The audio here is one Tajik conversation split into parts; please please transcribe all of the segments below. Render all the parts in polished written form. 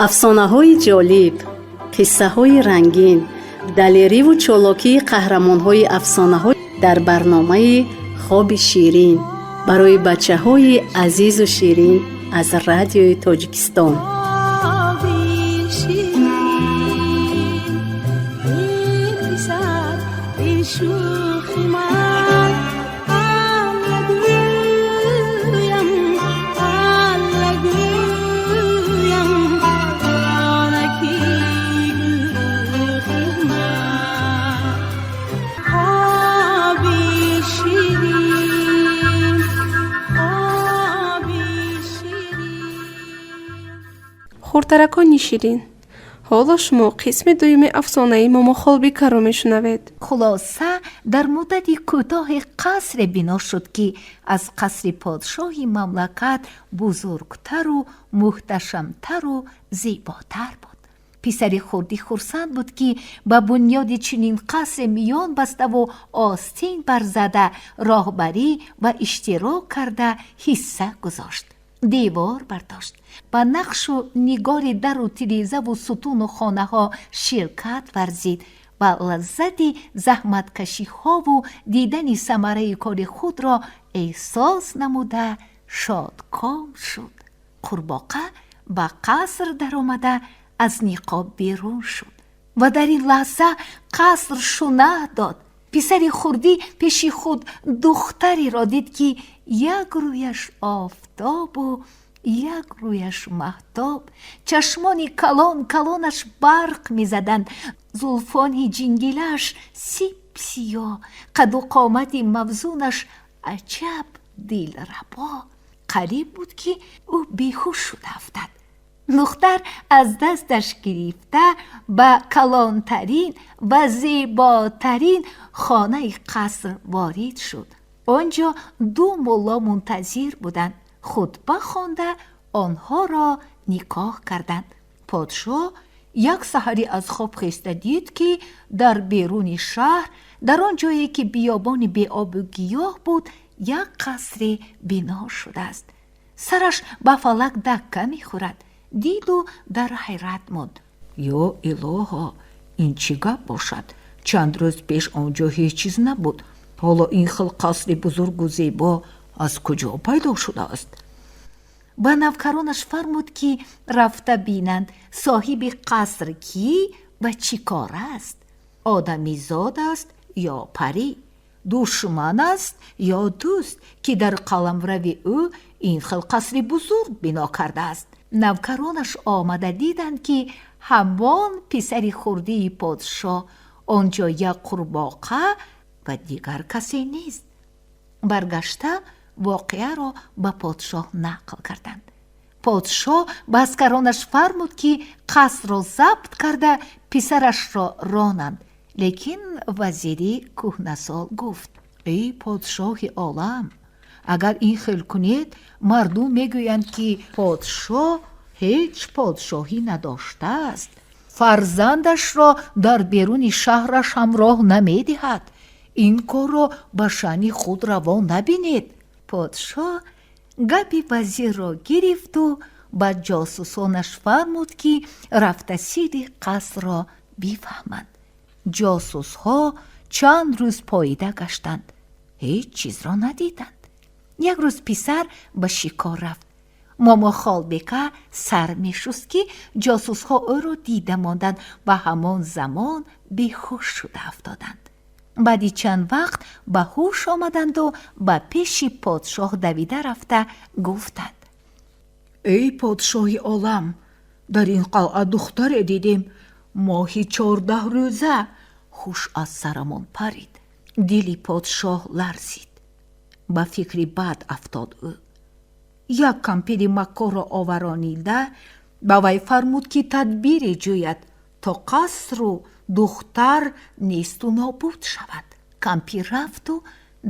Афсонаҳои ҷолиб, қиссаҳои рангин, далериву чолокии қаҳрамонҳои афсонаҳо дар барномаи «Хоби ширин» барои бачаҳои азизу ширин аз Радиои Тоҷикистон. Хоби ширин, эй писар, эй шӯхи ман, Алла гӯям, Алла гӯям, онаки гӯхи ман. Хоби ширин, хоби ширин. Хурдтаракони ширин, ҳоло шумо қисми дуюми афсонаи Момохолбикаро мешунавед. Хулоса, дар муддати кӯтоҳе қасре бино шуд, ки аз қасри подшоҳи мамлакат бузургтару муҳташамтару зеботар буд. Писари хурдӣ хурсанд буд, ки ба бунёди чунин қасре миён баставу остин барзада, роҳбарӣ ва иштирок карда, ҳисса гузошт, девор бардошт, ба нақшу нигори дару тирезаву сутуну хонаҳо ширкат варзид ва лаззати заҳматкашиҳову дидани самараи кори худро эҳсос намуда, шодком шуд. Қурбоқа ба қаср даромада, аз ниқоб берун шуд ва дар ин лаҳза қаср шунах дод. Писари хурдӣ пеши худ духтареро дид, ки як рӯяш офтобу як рӯяш маҳтоб, чашмони калон калонаш барқ мезаданд, зулфони ҷингилааш сип сиёҳ, қаду қомати мавзунаш аҷаб дилрабо. Қариб буд, ки ӯ беҳуш шуда афтад. Духтар аз дасташ гирифта, ба калонтарин ва зеботарин хонаи қаср ворид шуд. Он ҷо ду мулло мунтазир буданд. Хутба хонда, онҳоро никоҳ карданд. Подшоҳ як саҳарӣ аз хоб хеста дид, ки дар беруни шаҳр, дар он ҷое ки биёбони беобу гиёҳ буд, як қасре бино шудааст, сараш ба фалак дакка мехӯрад. Диду дар ҳайрат монд. Ё илоҳо, ин чӣ гап бошад? Чанд рӯз пеш он ҷо ҳеҷ чиз набуд, ҳоло ин хел қасри бузургу зебо аз куҷо пайдо шудааст? Ба навкаронаш фармуд, ки рафта бинанд, соҳиби қаср кӣ ва чӣ кор аст, одамизод аст ё парӣ, душман аст ё дӯст, ки дар қаламрави ӯ ин хел қасри бузург бино кардааст. Навкаронаш омада диданд, ки ҳамон писари хурдии подшоҳ, он ҷо як қурбоқа ва дигар касе нест. Баргашта, воқеаро ба подшоҳ нақл карданд. Подшоҳ ба аскаронаш фармуд, ки қасрро забт карда, писарашро ронанд. Лекин вазири кӯҳнасол гуфт: «Эй подшоҳи олам, агар ин хел кунед, мардум мегӯянд, ки подшоҳ ҳеҷ подшоҳӣ надоштааст, фарзандашро дар беруни шаҳраш ҳамроҳ намедиҳад. Ин корро ба шаъни худ раво набинед». Подшоҳ гапи вазирро гирифту ба ҷосусонаш фармуд, ки рафта сири қасрро бифаҳманд. Ҷосусҳо чанд рӯз поида гаштанд, ҳеҷ чизро надиданд. Як рӯз писар ба шикор рафт. Момохолбека сар мешуст, ки ҷосусҳо ӯро дида монданд ва ҳамон замон беҳуш шуда афтоданд. Баъди чанд вақт ба ҳуш омаданду ба пеши подшоҳ давида рафта гуфтанд: «Эй подшоҳи олам, дар ин қалъа духтаре дидем, моҳи 14 рӯза, ҳуш аз сарамон парид». Дили подшоҳ ларзид, ба фикри бад афтод. Ӯ як кампири маккорро оваронида, ба вай фармуд, ки тадбире ҷӯяд, то қасру духтар несту нобуд шавад. Кампир рафту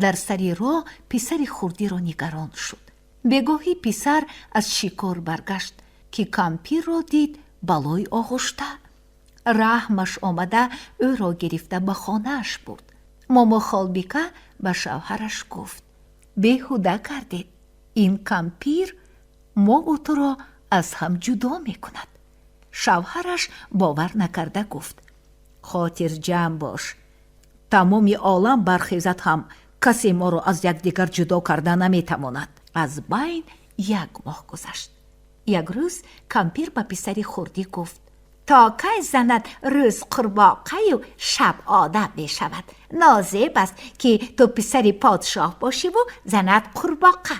дар сари роҳ писари хурдиро нигарон шуд. Бегоҳӣ писар аз шикор баргашт, ки кампирро дид балои оғушта. Раҳмаш омада, ӯро гирифта, ба хонааш бурд. Момохолбика ба шавҳараш гуфт: «Беҳуда кардед, ин кампир мову туро аз ҳам ҷудо мекунад». Шавҳараш бовар накарда гуфт: «Хотирҷамъ бош, тамоми олам бархезад ҳам, касе моро аз якдигар ҷудо карда наметавонад». Аз байн як моҳ гузашт. Як рӯз кампир ба писари хурдӣ гуфт: «То кай занат рӯз қурбоқаю шаб одам мешавад? Нозеб аст, ки ту писари подшоҳ бошиву занат қурбоқа.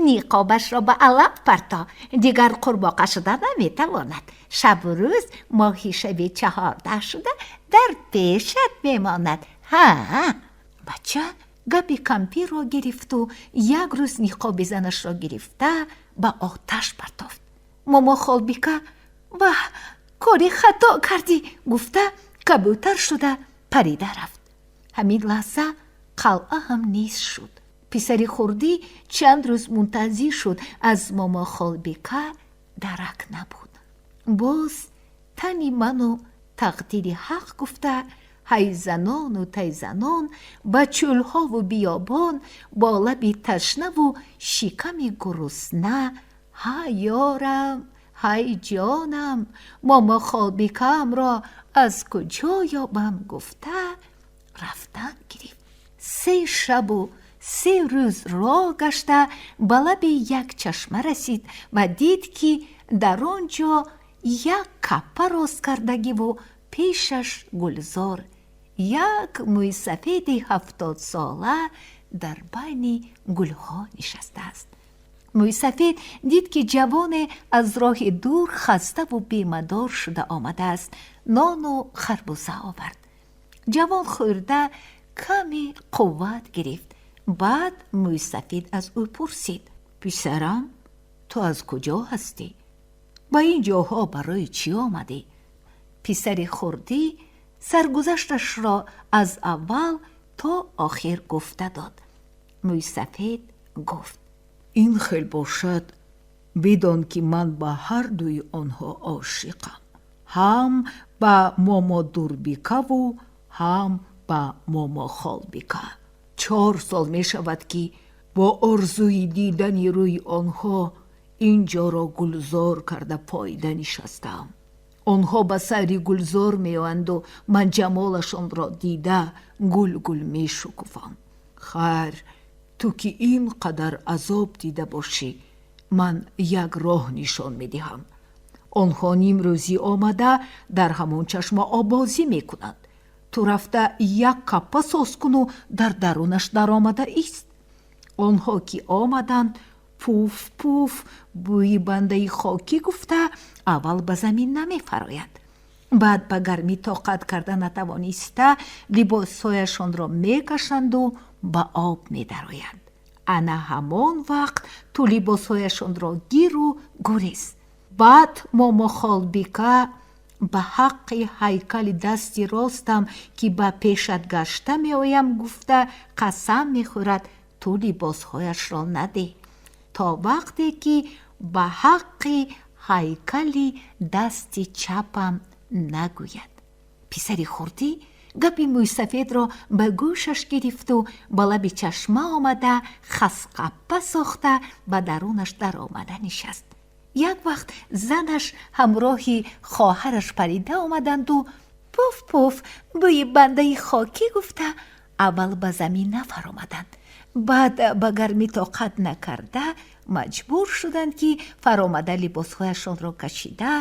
Ниқобашро ба алаф парто, дигар қурбоқа шуда наметавонад. Шабу рӯз моҳи шаби 14 шуда дар пешат мемонад». Ҳа, бача гапи кампирро гирифту як рӯз ниқоби занашро гирифта ба оташ партофт. Момохолбика: «Ваҳ, кори хато кардӣ», гуфта, кабӯтар шуда парида рафт. Ҳамин лаҳза қалъа ҳам нест шуд. Писари хурдӣ чанд рӯз мунтазир шуд, аз Момохолбика дарак набуд. Боз тани ману тақдири ҳақ гуфта, ҳайзанону тайзанон ба чӯлҳову биёбон, бо лаби ташнаву шиками гурусна, «Ҳай ёрам, ҳай ҷонам, Момохолбикаамро аз куҷо ёбам?» гуфта рафтан гирифт. 3 шабу 3 рӯз роҳ гашта, ба лаби як чашма расид ва дид, ки дар он ҷо як каппа рост кардагиву пешаш гулзор, як мӯйсафеди 70-сола дар байни гулҳо нишастааст. Мӯйсафед дид, ки ҷавоне аз роҳи дур хаставу бемадор шуда омадааст, нону харбуза овард. Ҷавон хӯрда, каме қувват гирифт. Баъд мӯйсафед аз ӯ пурсид: «Писарам, ту аз куҷо ҳастӣ? Ба ин ҷоҳо барои чӣ омадӣ?» Писари хурдӣ саргузашташро аз аввал то охир гуфта дод. Мӯйсафед гуфт: «Ин хел бошад, бидон, ки ман ба ҳар дуи онҳо ошиқам, ҳам ба Момодурбикаву ҳам ба Момохолбика. 4 сол мешавад, ки бо орзуи дидани рӯи онҳо ин ҷоро гулзор карда поида нишастаам. Онҳо ба сайри гулзор меоянду ман ҷамолашонро дида гул-гул мешукуфам. Хайр, ту ки ин қадар азоб дида бошӣ, ман як роҳ нишон медиҳам. Онҳо нимрӯзӣ омада дар ҳамон чашма оббозӣ мекунанд. Ту рафта як каппа соз куну дар дарунаш даромада ист. Онҳо ки омаданд, пуф, пуф, бӯи бандаи хокӣ гуфта, аввал ба замин намефароянд. Баъд ба гармӣ тоқат карда натавониста, либосҳояшонро мекашанду ба об медароянд. Ана ҳамон вақт ту либосҳояшонро гиру гурез. Баъд Момохолбика ба ҳаққи ҳайкали дасти ростам, ки ба пешат гашта меоям, гуфта қасам мехӯрад, ту либосҳояшро надеҳ, то вақте ки ба ҳаққи ҳайкали дасти чапам нагӯяд». Писари хурдӣ гапи мӯйсафедро ба гӯшаш гирифту ба лаби чашма омада, хасқаппа сохта, ба дарунаш даромада нишаст. Як вақт занаш ҳамроҳи хоҳараш парида омаданду пуф, пуф, бӯи бандаи хокӣ гуфта, аввал ба замин нафаромаданд. Баъд ба гармӣ тоқат накарда, маҷбур шуданд, ки фаромада, либосҳояшонро кашида,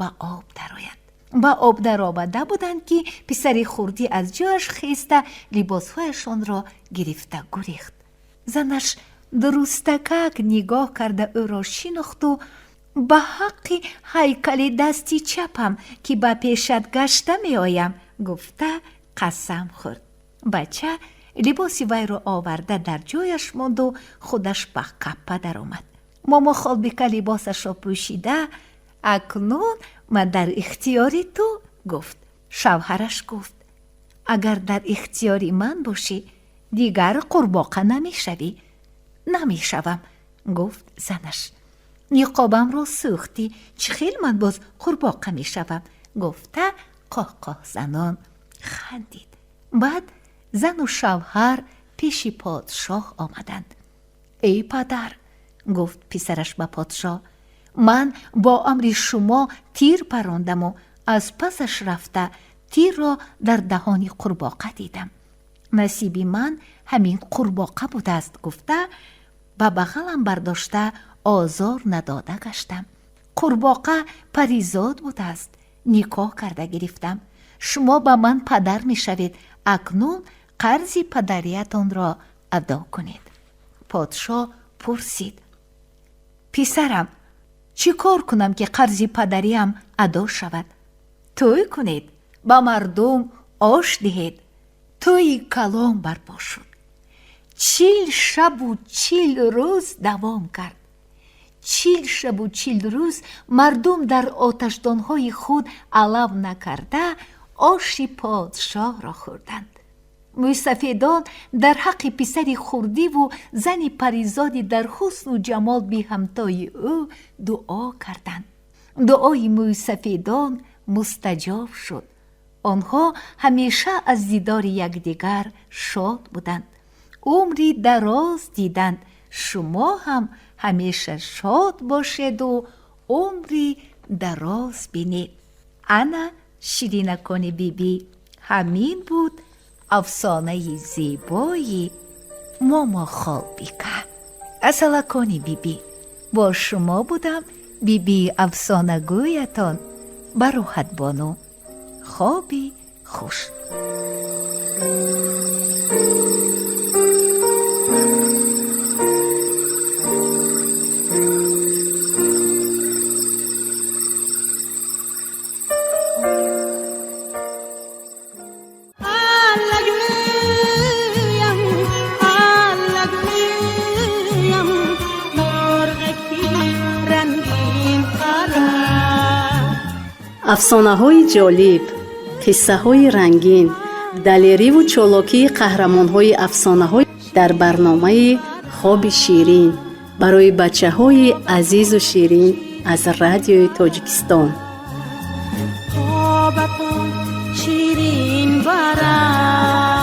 ба об дароянд. Ба об даромада буданд, ки писари хурдӣ аз ҷояш хеста, либосҳояшонро гирифта гурехт. Занаш дурустакак нигоҳ карда, ӯро шинохту ба ҳаққи ҳайкали дасти чапам, ки ба пешат гашта меоям, гуфта қасам хӯрд. Бача либоси вайро оварда дар ҷояш монду худаш ба каппа даромад. Момохолбика либосашро пӯшида: «Акнун ман дар ихтиёри ту», гуфт. Шавҳараш гуфт: «Агар дар ихтиёри ман бошӣ, дигар қурбоқа намешавӣ». «Намешавам», гуфт занаш, «ниқобамро сӯхтӣ, чӣ хел ман боз қурбоқа мешавам?» гуфта, қоҳқоҳзанон хандид. Баъд зану шавҳар пеши подшоҳ омаданд. «Эй падар», гуфт писараш ба подшоҳ. Ман бо амри шумо тир парондаму аз пасаш рафта тирро дар даҳони қурбоқа дидам. Насиби ман ҳамин қурбоқа будааст, гуфта ба бағалам бардошта озор надода гаштам. Қурбоқа паризод будааст, никоҳ карда гирифтам. Шумо ба ман падар мешавед, акнун қарзи падариятонро адо кунед. Подшоҳ пурсид: писарам, чӣ кор кунам, ки қарзи падариам адо шавад? Тӯй кунед, ба мардум ош диҳед. Тӯйи калон барпо шуд. 40 шабу 40 рӯз давом кард. 40 шабу 40 рӯз мардум дар оташдонҳои худ алав накарда оши подшоҳро хӯрданд. Мӯйсафедон дар ҳаққи писари хурдиву зани паризоди дар ҳусну ҷамол беҳамтои ӯ дуо карданд. Дуои мӯйсафедон мустаҷоб шуд. Онҳо ҳамеша аз дидори якдигар шод буданд, умри дароз диданд. Шумо ҳам ҳамеша шод бошеду умри дароз бинед. Ана, ширинакони бибӣ, ҳамин буд афсонаи зебои Момохолбика. Асалакони бибӣ, бо шумо будам бибии афсонагӯятон Бароҳатбону. Хоби хуш. Аллагӯям, аллагӯям, мурғаки рангин қара. Афсонаҳои ҷолиб, қиссаҳои рангин, далериву чолокии қаҳрамонҳои афсонаҳо дар барномаи «Хоби ширин» барои бачаҳои азизу ширин аз Радиои Тоҷикистон. Хобатон ширин барад.